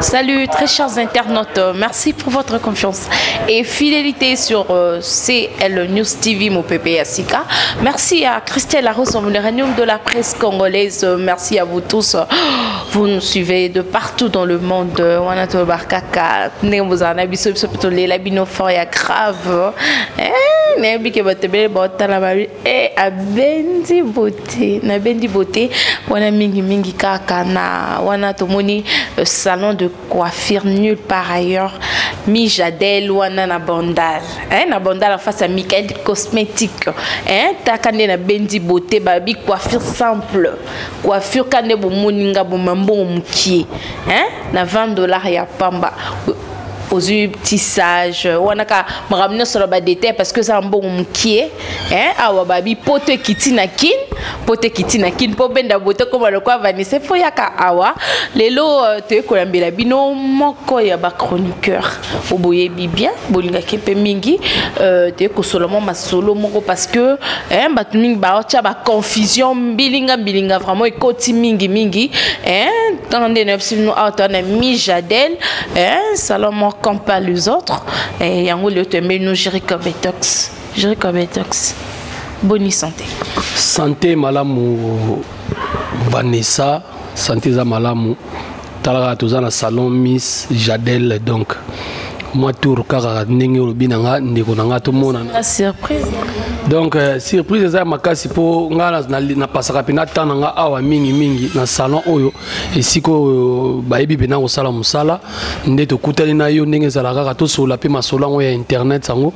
Salut très chers internautes, merci pour votre confiance et fidélité sur CL News TV, mon pépé Asika. Merci à Christelle Arros, le de la presse congolaise. Merci à vous tous. Vous nous suivez de partout dans le monde. Wanato Barkaka, Nembozana, Biso, Biso, Lela, Bino, Foria, grave. Eh, nayebi ke bato ebele baotala babi e abendi beauté nabendi beauté wana mingimingi kaka na wana tomoni salon de coiffure nulle part ailleurs mi jadel wana na bandal hein, na bandal en face ya michael cosmétique, hein, taka nde nabendi beauté, babi coiffure simple, coiffure ka nde bomoni nga boma mbongo mokie, hein, na 20 $ ya pamba ozwi tissage wana ka makambo nyonso na badétail parce que eza mbongo mokie, hein. Awa babi poto ekiti na Kine, poto ekiti na Kine mpo benda bote koma lokwa Vanessa fo yaka awa. Lelo toye koyambela bino moko ya bachroniqueur oyo boyebi bien, bolingaki mpe mingi. Toye kosola mwa masolo moko parce que, hein, bato mingi baotya baconfusion, mbilinga mbilinga vraiment ekoti mingi mingi, hein. Ntango nde nayebisi bino awa toa na Mi Jadel, hein, salon moko comme pas les autres. Yango lelo toyambeli bino Jerry Cobetox. Jerry Cobetox, boni santé? Santé malamu, Vanessa, santé eza malamu. Tala kaka, toza na salon Miss Jadel, donc mwa tour kaka ndenge olobi na nga, ndeko na nga, tomonana. Surprise. Donc surprise eza ya makasi mpo nga napasaka mpena temps na nga awa mingimingi na salon oyo, esika oyo bayebi mpena kosala mosala. Nde tokutani na yo ndenge ezala kaka, tosolola mpe masolo yango ya internet yango.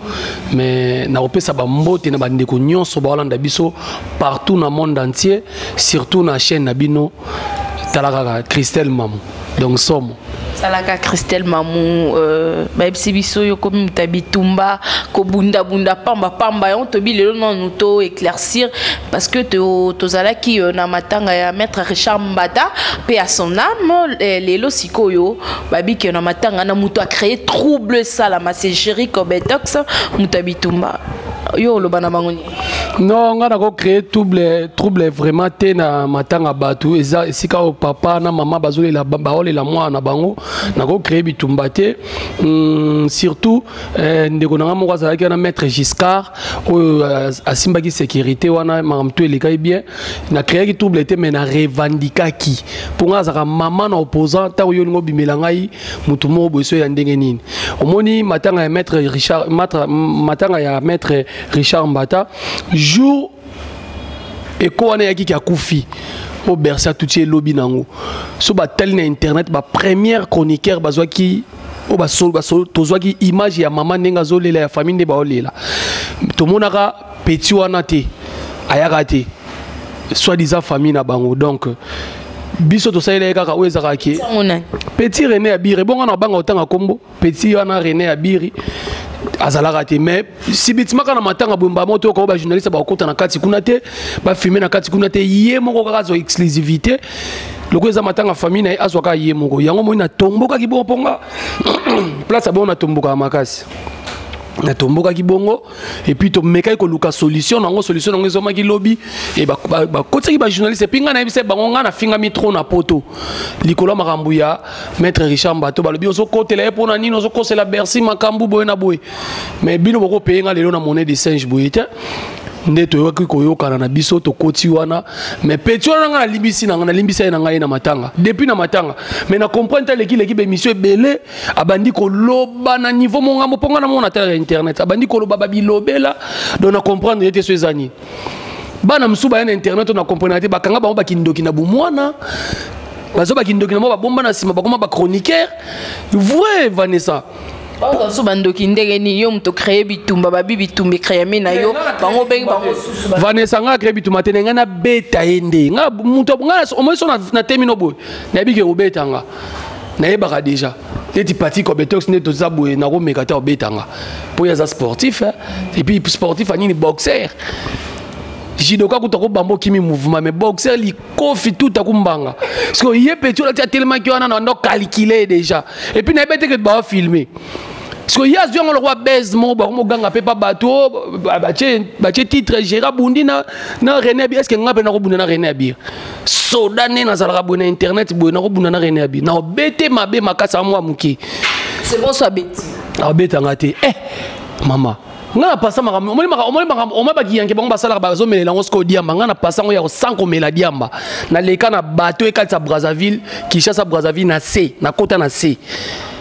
Mais nakopesa bambote na bandeko nyonso baolanda biso partout na monde entier, surtout na chaîne na bino. Tala kaka Christelle Mamu, donc somo. Salaka Christelle Mamu, bayebisi biso yo komi moto ya bitumba, kobundabunda pamba pamba. Yango tobi lelo nanu to éclaircir parce que tozalaki na matanga ya maître Richard Mbata, mpe à son âme. Lelo sikoyo babiki na matanga na moto acréé trouble esalama, c'est Jerry Cobetox, moto ya bitumba. Yo oloba na bango nini? Non, nga nakocréer trouble vraiment te na matanga. Bato eza esika oyo papa na mama bazolela, baolela mwana na bango, nakocréer bitumba te. Surtout ndeko na nga moko azalaki wana, maître Giscard, oyo asimbaki sécurité wana, makambo to elekaki bien. Nacréaki trouble te, mais narevendikaki mpo nga azalaka mama na opposant. Ntango yo olingi obimela ngai motu moko boye, so ya ndenge nini? Omoni matanga ya maître Richard, matanga ya maître Richard Mbata, jour eko wana eyakiki akufi oyo Bercy atuti elobi nango, so batali na internet, bapremière chroniqueur bazwaki oyo, tozwaki image ya mama ndenge azolela, ya famille nde baolela. Tomonaka petit wana te, ayaka te, soi-disant famille na bango. Donc biso tosalela ye kaka oyo ezalaka ke petit René Abiri, bongo na banga otanga kombo petit wana René Abiri azalaka te. Mais subitement kaka na matanga boye, mbama to oyo bajournaliste bakokota na kati kuna te, bafilme na kati kuna te, ye moko kaka azwa exclusivité. Lokola eza matanga famille na ye, azwa kaka ye moko yango. Moi natombokaki bongo mponga place ya bongo, natombokaka makasi, natombokaki bongo. Et puis tomekaki koluka solution nango, solution nango ezwamaki lobi e bakotisaki bajournaliste. Et puis ngai nayebisa bango, ngai nafingami trop na poto likolo ya makambo ya maître Richard Mbato. Balobi ozokotela ye mpona nini, ozokosela Bercy makambo boye na boye. Mais bino bokopeye nga lelo na monnaie de singe boye te. Nde toyokaki koyokana na biso, tokoti wana. Mais petit wana, nga nalimbisi na nga, nalimbisa ye na ngai ye na matanga, depuis na matanga. Mais na comprendre te, aleki baémission ebele, abandi koloba na niveau mongambo mpo nga na mona tala ya internet, abandi koloba babilobela. Donc na comprendre ye te. So eza nini? Bana mosusu baya na internet oyo na comprendre te, bakanga bango bakindoki na bomwana, bazo bakindoki na bango, babomba na nsima, bakoma bachroniqueur vrai, Vanessa. Bazo bandoki ndenge nini? Yo moto créé bitumba, babi bitumba ecréami na yo, bango bengi bango susu. Vanessa, nga créé bitumba te. Ngai nabeta ye nde nga moto nga omoi so natemi no boye, nayebi ke obeta nga, nayebaka déjà neti Pati Cobetox nde toza boye, nakomeka te obeta nga mpo ye aza sportif, hein. Et puis sportif anini? Boxer, judoka kuta kobamba okimi mouvement, mais boxer likofi tuta kumbanga. Parce que ye petit olati atelemaki wana na ndo calculer déjà. Et puis nayebi te ke baofilme. Siko ye azwi yango lokola base moko bakomoganga mpe pa bato oh, batie titre gérard bundi na, na rené abir. Estce nga mpe nakobunda na René Abir? Soda nde nazalaka boye na internet boye, nakobunda na René Abir, naobete mabe makasi amwa moke. C'est bon, so abeti. Abetanga te. Eh mama, nga na pasa makambo, omoni makambo, omoni bakiyanke bango basalaka, bazomelela yango sikoyo diamba. Nga na pasa yango ya sans komela diamba. Naleka na bato ekatisa Brazzaville, Kinshasa Brazzaville, na se nakota na se.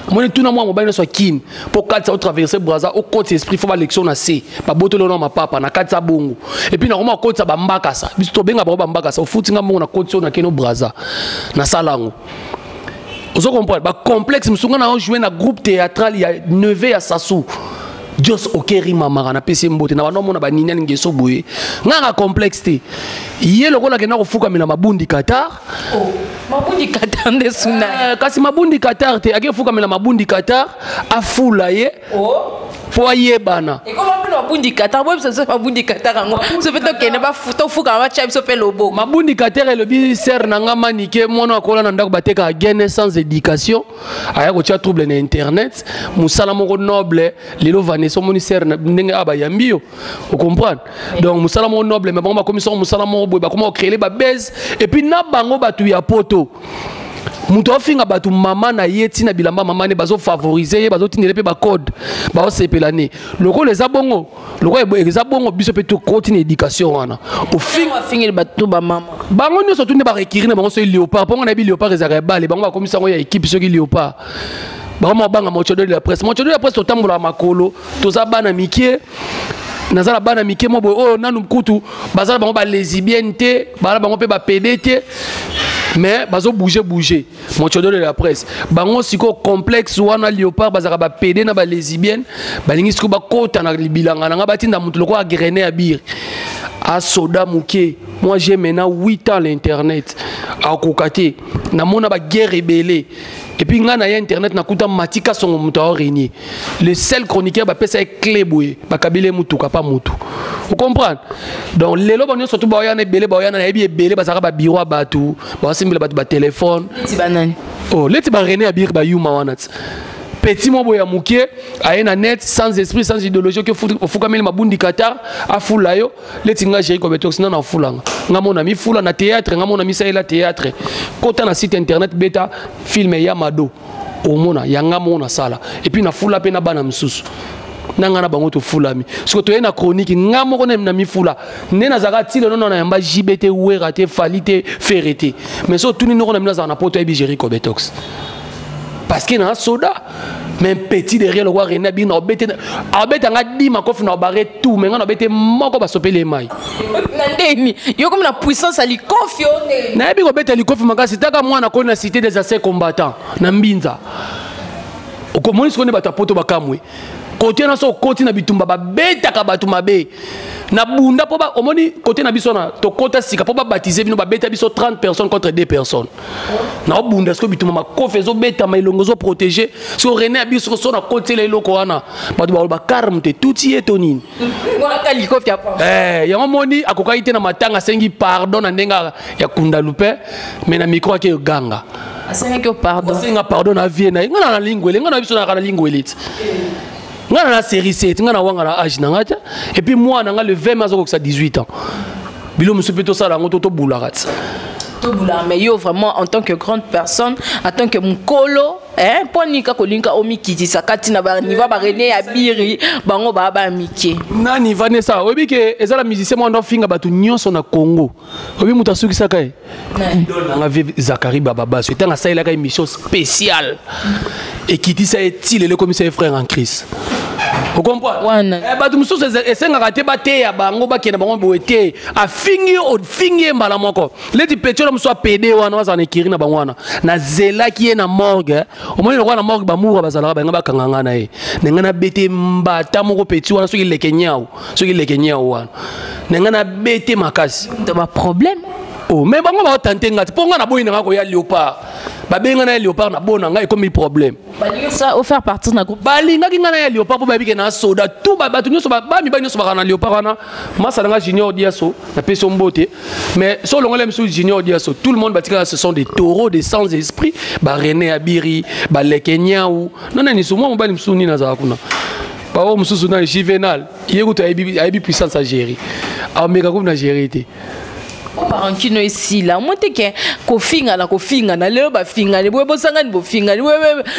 Omoni, tuna mwa mobali nyonso akini mpo katisa otraverse Braza, okotisa esprit, fo balection na se, babotoli ona mapapa na katisa bongo. Et puis nakoma kokotisa bambakasa, biso tobenga bango bambakasa. Ofuti nga mbongo, nakotisi oyo, nakende Braza, nasala yango. Ozo comprendre bacomplexe mosusu. Nga na ojoue na groupe théâtral ya neveu ya Sasu Dios Okeri Mamaka, napesi ye mbote na bando omona banini alingi eso boye. Nga na complexe te. Ye lokola akenda kofukamela mabundi Qatar. Oh, mabundi Qatar nde suna. Eh, kasi mabundi Qatar te, ake fukamela mabundi Qatar, afula ye. Oh. Mpo ayebana. Ekoma mpe mabundi Qatar, boyebisa biso mabundi Qatar yango so mpe tokende tofukama, batya biso mpe loboko. Mabundi Qatar elobi ser na nga Manike, mwana akola na ndako batekaka gene, sans éducation, aya kotia trouble na internet. Mosala moko noble lelo, Vanessa, omoni ser ndenge awa bayambi yo, ocomprendre? Donc mosala moko noble, mais bango bakomi soko mosala moko boye, bakoma kocréer babase. Et puis na bango bato ya poto, moto afinga bato mama na ye, ntina bilamba mama ne, bazofavorize ye, bazotindela mpe bacode, baosepela ne. Lokola eza bongo, lokola eza bongo, biso mpe tokoti na éducation wana. Ofingeli bato bamama. Bango nyonso tu nde barekiri na bango. Soki Léopard, mpongo nayebi Léopard ezalaka ebale, bango bakomisa yango ya équipe. Soki Léopard, bango mabanga mochodo de la presse, mochodo de la presse, totambolaka makolo, toza bana mike. Naza na bana mike mo boye oyo nanu kutu baza na bango balesbienne te, baza na bango mpe bapédé te, mais bazobouge bouge. Mochodo de la presse, bango sikoyo complexe wana Léopard bazalaka bapédé na balesbienne, balingi sikoyo bakota na bilanga na nga, batinda motu lokola René Abir, asoda moke. Moi, j'ai maintenant 8 ans l'internet, akoka te. Namona baguerre ebele. Et puis ngai na ye internet, nakuta Matika Songo, moto aorégner, le seul chroniqueur bapesa ye clé boye, bakabeli ye mutuka pa mutu, ocomprendre? Donc lelo bango nyonso tu baoyana ebele, baoyana, nayebi ebele bazalaka babiro ya bato, baosimbela bato batelefone. Neti banani? Oh, leti baRené Abir, bayuma wana ti petit mwa boye ya moke aye na net, sans esprit, sans idéologie, oki ofukameli mabundi Qatar, afula yo. Leti nga Géri Kobetox, nana afulanga nga, mona mifula na théâtre, nga mona misalela théâtre. Kota na site internet, beta film ya Mado, omona yanga moko nasala. Et puis nafula mpe na bana mosusu na ngai, na bango tofulami. Soki toye na chronique, nga moko na mifula nde nazalaka ti lelo. Na yamba JB te, Wera te, Fally te, Ferre te, mais so otuni noko na bino azala na poto, ayebi Géri Kobetox, parce que na soda. Mais petit derrière le roi René Abir, obete abetanga di makofi na barre tout, mais nga na obete moko, basopeli mai. Na ndeni yo komi na puissance ya likofi o ndeni? Nayebi kobeta likofi makasi. Taka mwana koni na Cité des Anciens Combattants na Mbinza, okomoni sikoyo nde bato ya poto bakamwe kote na so. Okoti na bitumba, babetaka bato mabe na bunda mpo omoni kote na biso na tokota sika mpo babatize bino, babeta biso 30 personnes contre 2 personnes. Naobunda sikoyo bitumba, makofi ezobetama, elongo ezoprotege. So René abi soko so nakotela eloko wana, bato baloba karme te, tuti ye to nini. Wana likofi ya pamba. Eh, yango moni akokaki te na matanga, asengi pardon na ndenge ya kundalu mpe, mais na micro ake oganga. Asengaki yo pardon? Asenga pardon na vie na ye. Nga na lingwele, nga na biso naka na lingwele ti nga na série 7, nga na wanga na age na nga te. Et puis mwana nga le 20 mai azokokisa 18 ans. Bilo mosusu mpe tosala yango to tobulaka ti. Tobulaka, mais yo vraiment, en tant que grande personne, en tant que mokolo, hein, mpo nini kaka olingi omikitisa kati na baniveau baRené ya Biri, bango baa bamike? Nani, Vanessa, oyebi ke eza na musicien moko ando afinga bato nyonso na Congo. Oyebi moto asukisaka ye nanga vie, Zakari Bababaso. Etango asalelaka émission spéciale, ekitisa ye ti lelo, ekomisa ye frère en Christ, ocomprendre? Wana. Eh, bato mosusu esengaka te bateya bango, bakende bango boye te. Afingi ye, ofingi ye mbala moko. Leti petiola mosusu apede wana, bazala na ekiri na bango wana. Nazelaki ye na morgue, omoni lokola na morgue bamoura bazalaka, bango bakanga nga na ye na ngai, nabete mbata moko peti wana. Soki leke nyau, soki leke nyau wana na ngai, nabete makasi. To baproblème. Oh, mais bango baotante nga te mpo nga naboyi na nga koya léopard. Babenga na ya léopard na bona nga ekomi problème. Balingi ça au faire partir na groupe. Balingaki nga na ya léopard mpo bayebi ke na soda tout bato nyonso bamibali nyonso bakala na léopard wana. Masa na nga Junior Diaso, napesi yo mbote. Mais so olongola misu Junior Diaso, tout le monde batikala, ce sont des taureaux, des sans esprit, ba René Abiri, ba Leke Niaou. Nana niso mwa mobali mosusu nini azala kuna. Baoyo mosusu na Juvenal, ye kutu ayebi puissance ya Géri. Ameka kutu na Géri te. Barankino esila omoi te ke kofingana kofingana lelo bafingani boye bosangani bofingani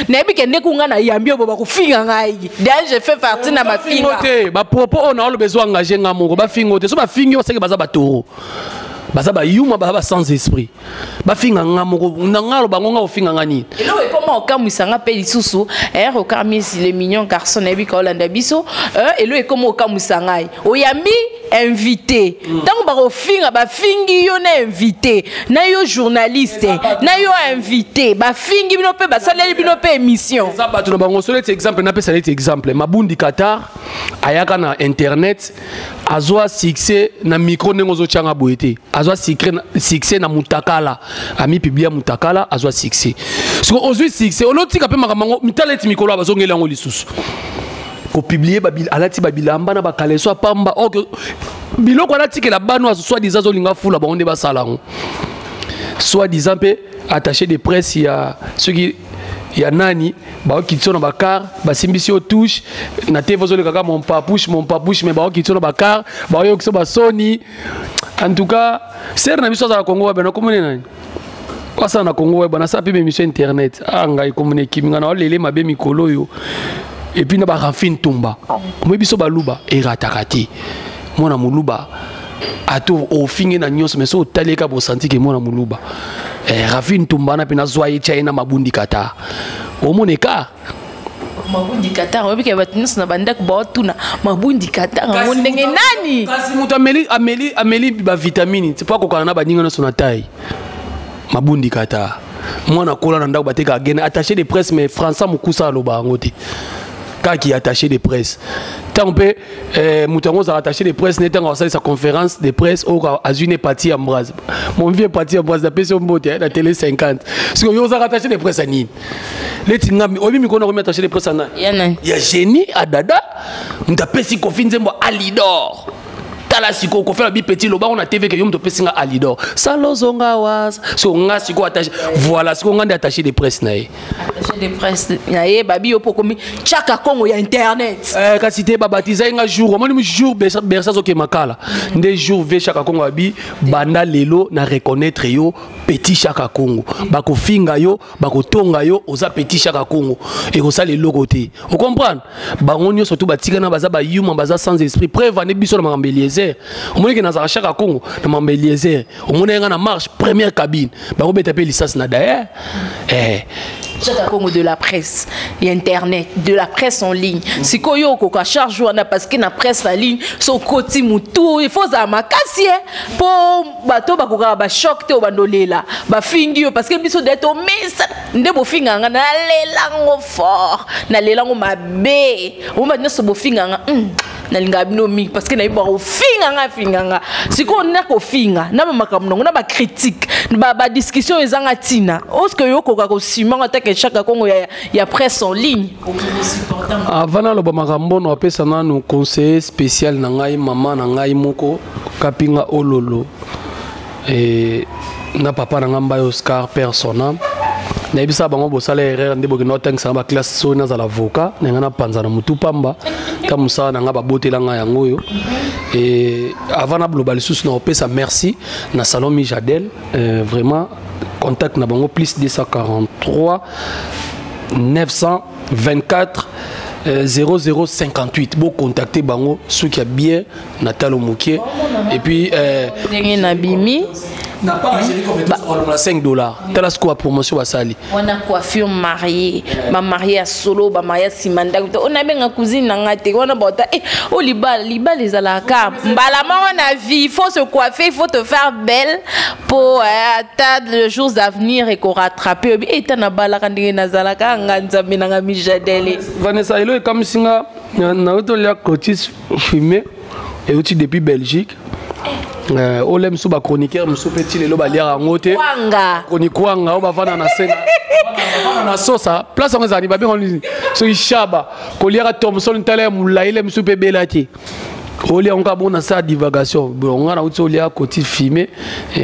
nayebi ke ndeko nga nayambi oyo bo bakofinga ngai. D'ailleurs, je fais partie na bafinga te. Bapropos oyo naoloba ezo engage nga moko. Bafinga te, so bafingi oyo seke baza batoro, baza bayuma, baza ba sans esprit. Bafinga nga moko na nga aloba ngo nga ofinga nga nini? Eloko ekoma okamwisa nga mpe lisusu, okamwisi le mignon garçon, nayebi ka olanda biso. Eloko ekoma okamwisa ngai, oyambi invité, ntango bakofinga, bafingi yo na invité na yo, journaliste na yo, invité, bafingi bino mpe basaleli bino mpe émission. Eza bato na bango. So neti exemple, napesa neti exemple Mabundi Qatar ayaka na internet, azwa succès na micro ndenge ozotyanga boye te. Azwa succès na mutakala, amipublia mutakala, azwa succès. Siko ozwi succès, olotika mpe makambo yango mitala eti mikolo bazongeli yango lisusu kopublier. Alati babilamba na bakaleso ya pamba. Ok, biloko wana atikela bano, soit disant azolinga fula bango nde basala yango, soit disant mpe attaché de presse ya soki ya nani. Baokiti so na bacar, basimbisi yo touche na te, ozoleka kaka mon papouche, mon papouche, mais baokiti so na bacar, baoyoki so basoni. En tout cas, sere na biso azala Kongo Web, nakomoni nani asala na Kongo Web, nasala mpe émission internet. A ngai komona ekimi nga na olele mabe mikolo oyo. Et puis na baramfine tumba, omoi biso baluba erataka te. Mwana moluba ato ofinge na nyonso, mais so otali eka bosanti ke mwana moluba. Rafine Tumba wana mpe nazwa ye, tia ye na Mabundi Kata, omona eka. Mabundi Qatar, oyebi ke bato nyonso na bandako baotuna Mabundi Qatar yango ndenge nani? Kasi moto ameli bavitamine mpo akokana na baninga nyonso na tai. Mabundi Qatar, mwana kola na ndako bateka agene attaché de presse, mais Français mokusa aloba yango te, kaki attaché de presse. Ntango mpe moto yango ozala attaché de presse ne, ntango asalisa conférence de presse oyo, azwi ne Pati Ambroise, mon vieux Pati Ambroise, napesi yo mbote na Télé 50. Sikoyo yo ozalaka attaché de presse ya nini? Neti nga, oyebi mikolo nakomi attaché de presse ya nani? Ya nani? Ya Génie Adada, moto apesi Kofi nzembo Alidor. Tala sikoyo, Kofi alobi: "Petit, lobango na TV ke yo moto opesi nga Alidor salozonga waza." So nga sikoyo attaché, voilà, sikoyo nga nde attaché de presse na ye. Attaché de presse na ye. Babi yo mpo okomi Tiaka Kongo ya internet. Kasi te, babatiza ye nga jour omoni jour Bersa azokema kala nde jour ve Chaka Kongo abi: "Banda lelo na reconnaître yo petit Chaka Kongo. Bakofinga yo, bakotonga yo, oza petit Chaka Kongo, ekosala eloko te." Ocomprendre? Bango nyonso tu batikana, baza bayuma, baza sans esprit. Preuve ane biso na makambo Eliezer, omoni ke nazalaka Chaka Kongo na makambo Eliezer, omoni nga na marche première cabine, bakobeta mpe lisasi na dayer. Chaka Congo de la presse et internet, de la presse en ligne, sikoyo okoka charge wana? Parce que na presse en ligne, so okoti mutu, il faut ozala makasi mpo bato bakokaka bachoc te. Obanda olela, bafingi yo, parce que biso de tomesa nde bofinganga, nalelango fort, nalelango mabe. Omba nyonso bofinganga, nalingaka bino mingi, parce que nayebi bakofinganga finganga. Sikoyo nakofinga na bamakambo nango na bacritique, badiscussion ezanga ntina. Oske yo okoka kosimanga take Chaka Kongo ya presse en ligne? Avant naloba makambo no, apesa nanu conseiller spécial na ngai, mama na ngai moko Kapinga Ololo, na papa na ngai Mbai Oscar, père son âme. Nayebisa bango: "Bosala erreur nde bokenda otangisanga baclasse. Soki nazala avocat na ngai, napanza na motu pamba ta mosala na ngai, babotela ngai yango oyo." E avant nabloba lisusu, na kopesa merci na salon Mijadel. Vraiment, contact na bango plus 243 924 0058. Bocontacte bango soki ya bien na talo moke. Et puis ndenge nabimi na part génie compétence, olongola 5 $. Tala sikoyo promotion basali. Wana coiffure mariée, bamarie ya solo, bamarie ya nsima ndako te. Oyo nabenga cousine na nga te wana bauta oyo libala. Libala ezalaka mbala moko na vie. Il faut se coiffer, il faut te faire belle po ata le jours à venir ekorattrape. Obi eta nabalaka ndenge nazalaka nga, Nzambe nanga Mijadele. Vanessa, elo ekamwisi nga, nauti olia cotis fumé euti depuis Belgique. Ole mosusu bachroniqueur mosusu mpe ti lelo baliaka yango te. Kwanga. Chronikwanga oyo bavanda na se na sosa place yango ezalani babenga nini soki shaba koliaka thomson ntala ya molai le mosusu mpe ebela te olia yango kaka bongo na sa divagation. Bon, nga nauti olia koti fumé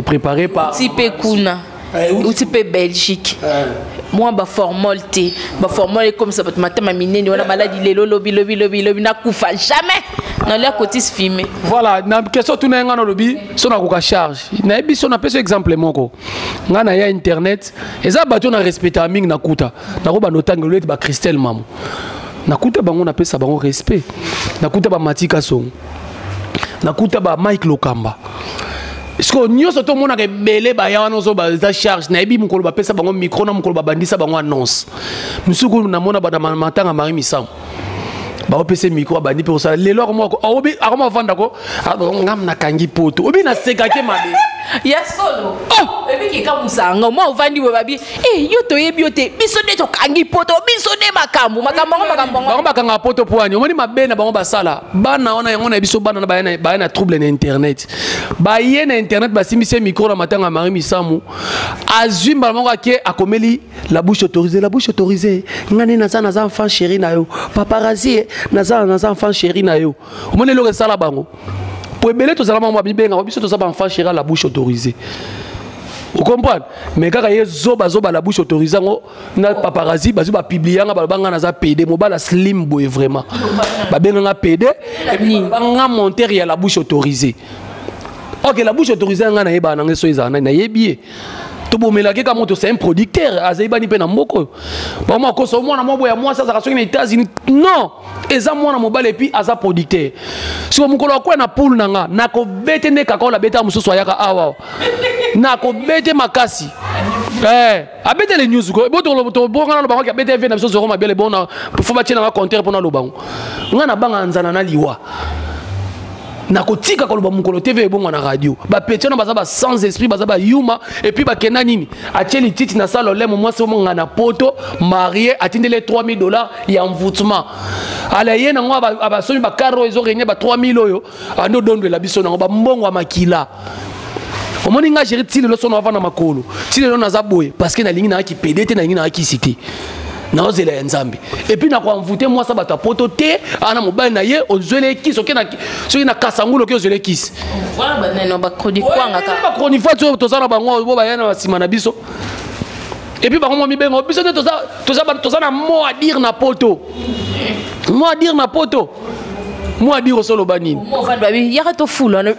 préparé par Uti mpe kuna, uti mpe Belgique, mwa baformol te, baformol ekomisa bato matama minene wana maladi. Lelo lobi lobi lobi lobi nakufa jamais nalia cotisse fumé. Voilà, na question tuna ye nga nalobi so nakoka charge nayebi so napesi exemple moko. Nga na ya internet eza bato oyo na respectaka mingi, nakuta nakobanda otangelo ete bacristel mamo, nakuta bango, napesa bango respect, nakuta bamatika songo, nakuta ba Mike Lokamba. Sikoyo nyonso tomonaka ebele baya wana ozo eza charge. Nayebi mokolo bapesa bango micro na mokolo babandisa bango annonce mosuku. Namona bana matanga Marie Misamu, baopesa micro, abandi mpe kosala. Lelo akoma avanda ko ngam nakangi poto obi nasekaki mabe. Ya solo, ebiki ekamusanga mwa ovandi boye babi e yo toyebi yo te, biso nde tokangi poto, biso nde makambo makambo yango makambo yango. Bango bakanga poto po wani omoni mabe na bango basala bana wana yango na biso bana na baya na trouble na internet. Baye na internet, basimbisi ye micro na matanga ya Marie Misamu, azwi mbala moko ake akomeli la bouche autorisée, la bouche autorisée. Nga nde naza enfant chéri na yo, paparazzi, naza enfant chéri na yo. Omoni eloko esala bango po ebele tozala bango babibengaka biso toza baenfant chéri à la bouche autorisée, ocomprendre? Mais kaka ye zoba zoba la bouche autorisée yango na paparazzi bazwi bapublie yanga, baloba nga naza PD, mobala slim boye vraiment babenganga PD banga montere ya la bouche autorisée. Ok, la bouche autorisée nga nayebaka nanga so ezala nani, nayebi ye, tobomelaki ka moto, c'est un producteur azayebani mpe na mboka oyo. Bamwa kosa omwana mwa boya mwasi azalaka soki na États-Unis, non, eza mwana mobali et puis aza producteur. Siko mokolo akwea na poule na nga, nakobete nde kaka oyo abetaka mosusu ayaka awa, nakobete makasi. Abetele news ko botobonga naloba ngo abete ve na biso zoro mabele bona fo batie nanga compteur mpo naloba ngo. Nga nabanga nzala na liwa, nakotika koloba mokolo TV ebongwa na radio. Bapeti wana baza ba sans esprit, baza bayuma. Et puis bakenda nini, atie lititi na sala olemo mwasi omonga na poto marie atindeli 3000 $ ya envoûtement. Ala ye nango abasomi bakaro oyo ezorenye ba 3000 oyo andi odondwela biso nango bambongo ya makila. Omoni nga géri ti lelo so na avanda makolo ti lelo naza boye parce que nalingi nayaki pede te, nalingi nayakisi te, naozela ya Nzambe. Et puis nakoenvoûte mwasa bato ya poto te ana mobali na ye ozwele kisi soki na kasangulu oke ozwele kisi. Wana banani bachroniqueur? Bachroniqueur oyo toza na bango bo baya na nsima na biso. Et puis bango mwa mibengo biso nde toza na mot à dire na poto, mot à dire na poto, mot à dire osoloba nini? Ovandi babi yaka tofula bino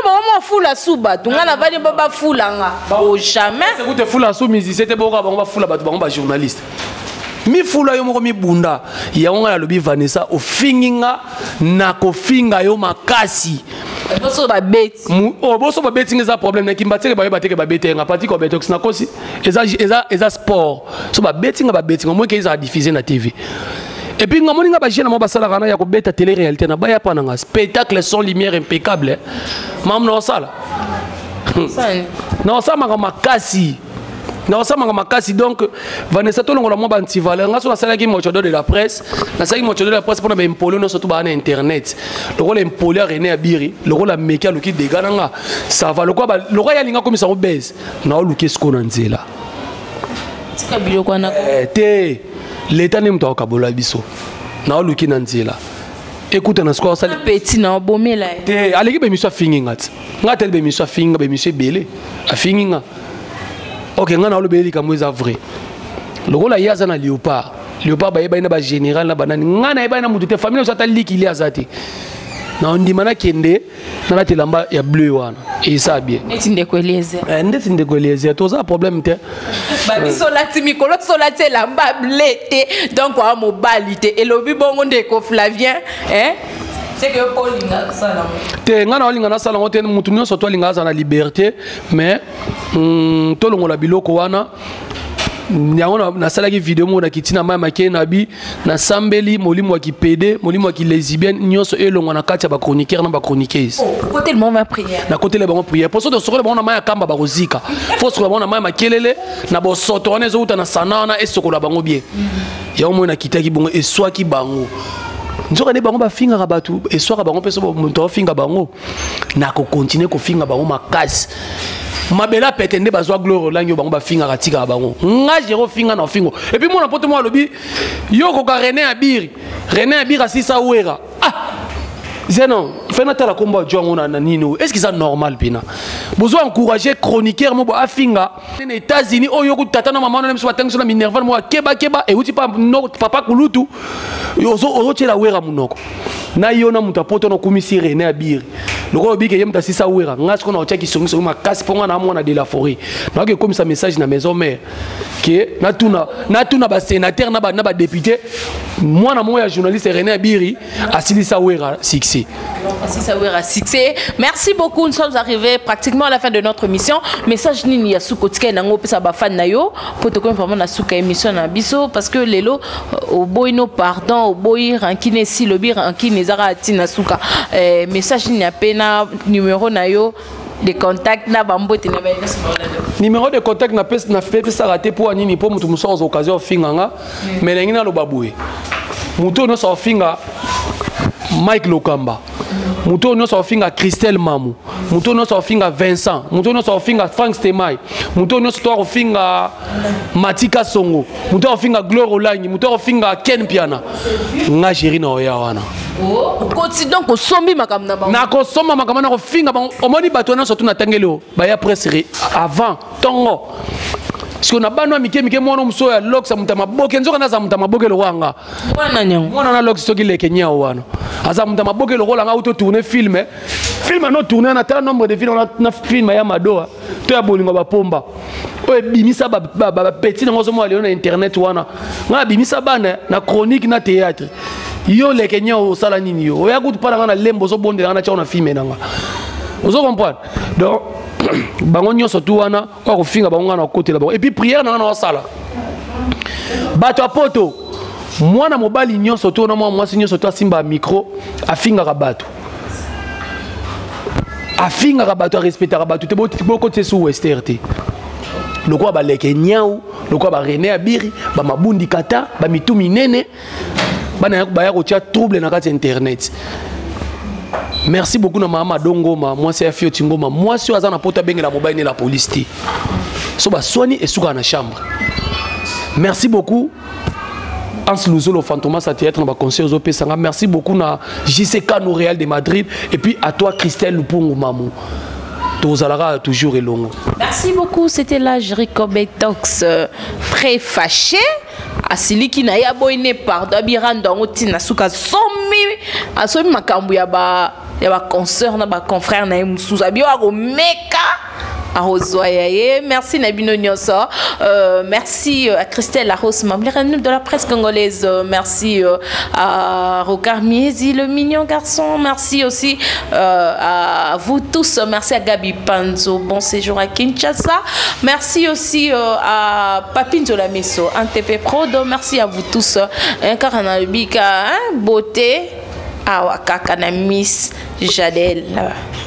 bango mwa fula su bato nga navandi bo bafulanga o jamais. Ekute fula su musicien te, bokoka bango bafula bato bango bajournaliste mifula yo moko mibunda yango. Ngai nalobi Vanessa, ofingi nga, nakofinga yo makasi. Boso babeti. Oh, boso babeti nga eza problème nakimba teke bayeba teke babete nga patiko betox nakosi eza sport so babeti nga, babeti nga moke ezala diffusé na TV. Et puis nga moni nga bajeune mo basalaka na ya kobeta télé réalité na baya pa na nga spectacle son lumière impeccable mamu na osala na osamaka makasi, na osamaka makasi. Donc Vanessa, tolongola mwa bantivaleur. Nga so nasalaki mochodo de la presse, nasalaki mochodo de la presse mpona baimpoli nyonso to baa na internet lokola impoli ya René Abiri, lokola meki aluki dega na nga, ça va. Lokola ye alinga akomisa ngo bese, naoluki esiko na nzela. Tika biloko wana. Te, leta nde moto akokabola biso, naoluki na nzela ekuta na sikoyo asali. Petit na obomela ye. Te, aleki baémission afingi nga ti nga tele baémission afingi nga, baémission ebele afingi nga. Ok, nga na olobeli likambo eza vrai. Lokola ye aza na léopard, léopard bayebani na bagénéral na banani, nga nayebani na motu te, famille na biso ata likili aza te. Na ondima nakende nalati elamba ya bleu wana eza bien. Neti ndeko Eliezer. Ndeti ndeko Eliezer, toza problème te. Babiso olati mikolo so olati elamba bleu te, donc oa mobali te, elobi bongo ndeko Flavien, hein? C'est que yo mpo olinga kosala yango. Te, ngai na olinga nasala yango te. Motu nyonso to alinga aza na liberté, mais tolongola biloko wana yango. Nasalaki video moko nakiti na mai make na bi nasambeli molimo ya kipede, molimo ya kilesbienne nyonso elongwa na kati ya bachroniqueur na bachroniqueuse. Côté le moment prière. Nakotela bango prière poso tosokola bango na mai ya kamba, bakozika. Fo sokola bango na mai ya makelele na bosoto wana ezowuta na sana wana, esokola bango bien. Yango moi nakitaki bongo eswaki bango. Nzoka nde bango bafingaka bato, eswaka bango mpe so moto aofinga bango, nakokontinue kofinga bango makasi. Mabele apete nde bazwa Gloire Olangi oyo bango bafingaka, tikaka bango. Nga jero finga na ofingo. Et puis mwana poto moko alobi yo okoka René Abiri. René Abiri asisa Wera. Ah, zeno fe natala kombo ya yango na nini oyo. Est ce que eza normal mpena bozwa encourager chroniqueur mo bo afinga na États-Unis oyo yoku tata na mama na biso batangi so na minerval mo akebakeba euti pa no, papa kulutu ozotiela Wera monoko na yo na moto apoto na okumisi René Abiri lokola obike ye moto asisa Wera. Nga sikoyo na otiaki songisongi makasi mpo nga na mwana de la forêt, nakoki ekomisa message na maison mère ke natuna basénateur na badéputé, mwana moko ya journaliste René Abiri asilisa Wera succès. Asilisa Wera succès. Merci beaucoup. Nous sommes arrivés pratiquement à la fin de notre émission. Message nini ya suka otika nango pesa ba fan na yo po to vraiment na suka émission na biso, parce que lelo oboyi no pardon, oboyi rancune, si lobi rancune ezaka tina suka. Message nini apena numéro na yo de contact na bambote na ba Numéro de contact na pesa, na pesaka te. Mpo nini? Mpo moto mosusu azwa occasion ofinga nga. Mais ndenge naloba boye, moto oyo nyonso aofinga Mike Lokamba, moto oyo nyonso aofinga Christelle Mamu, moto oyo nyonso aofinga Vincent, moto oyo nyonso aofinga Frank Stemai, moto oyo nyonso to akofinga Matika Songo, moto oyo akofinga Gloire Olangi, moto oyo akofinga Ken Piana, nga Géri na oya wana. Okoti donc osombi makambo na bango. Nakosomba makambo, nakofinga bango. Omoni bato nyonso tu natangeli oyo baya presque avant ntongo siko na bana mike mike. Mwana mosu oyo alokisa moto ya maboke, nzoka nde aza moto ya maboke lokola nga. Mwana nyango. Mwana na loki soki leke nyao wana aza moto ya maboke lokola nga. Auto tourne film, film ano tourne na tala nombre de film na film ya madoa to ya bolingo bapomba oyo ebimisa bapeti nango, ozomona lelo na internet wana. Nga abimisa bana na chronique na théâtre. Yo leke nyao, osala nini? Yo oya kutu mpa na nga na lembo, ozobondela nga na tiao na film na nga, ozo comprendre. Donc bango nyonso tu wana oyo akofinga bango, nga na kokotela bango. Et puis prière na nga na osala bato ya poto, mwana mobali nyonso to na mwana mwasi nyonso to asimba micro, afingaka bato, afingaka bato, arespectaka bato te, bokotisa su wester te lokola baleke nyau, lokola baRené Abiri, bamabundi kata, bamitu minene, bana baya kotia trouble na kati ya internet. Merci beaucoup na mama Dongoma, mwasi ya Fioti Ngoma, mwasi oyo aza na poto, abengela mobali ne la police te so baswani, esukaka na chambre. Merci beaucoup Hans Luzolo Fantomas à théâtre na baconseil ozopesanga. Merci beaucoup na JC Kano Real de Madrid et puis à toi Christelle Lupungu Mamu, tozalaka toujours elongo. Merci beaucoup. C'était là Jericho Betox, très fâché, asiliki na ye, aboyi ne pardon, abirando yango ntina suka, asomi, asomi makambo ya baconsoeur na baconfrère na ye mosusu, abi oyo akomeka akozwa ya ye. Merci na bino nyonso. Merci à Christelle Laros Mamliranu de la presse congolaise. Merci à Rocard Miezi, le mignon garçon. Merci aussi à vous tous. Merci à Gabi Panzo, bon séjour à Kinshasa. Merci aussi à Papinzo Lameso, NTP Prod. Merci à vous tous. Un Karanabika, hein, beauté awa kaka na Miss Jadel.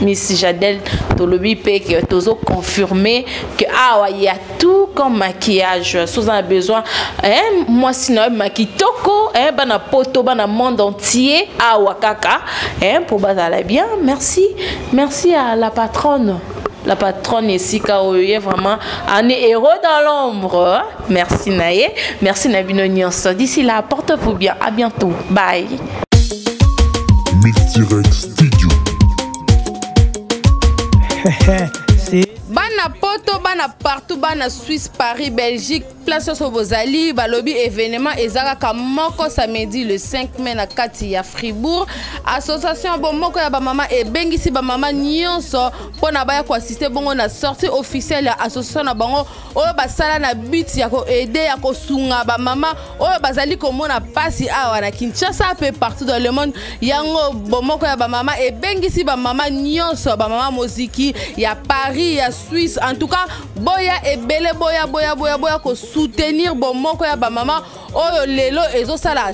Miss Jadel, tolobi mpe ke tozo confirmer que awa ya tout comme maquillage. Soza na besoin, hein, mwasi na yo makitoko, hein, bana poto, bana monde entier, awa kaka, hein, pour bazala bien. Merci, merci à la patronne, la patronne esika oyo ye vraiment un héros dans l'ombre. Merci na ye, merci na bino nyonso. D'ici là, portez-vous bien, à bientôt, bye. Mixdirect Studio. Bana poto, bana partout, bana Suisse, Paris, Belgique, place nyonso bozali, balobi événement eza kaka moko, samedi le 5 mai na kati ya Fribourg. Association bomoko ya bamama ebengisi bamama nyonso mpona baya koassister bongo na sortie officielle ya association na bango oyo basala na but ya koaider, ya kosunga bamama oyo bazali komona mpasi awa na Kinshasa mpe partout dans le monde. Yango bomoko ya bamama ebengisi bamama nyonso, bamama moziki ya Paris, ya Suisse, en tout cas boya ebele, boya, boya, boya, boya kosoutenir bomoko ya bamama oyo lelo ezosala.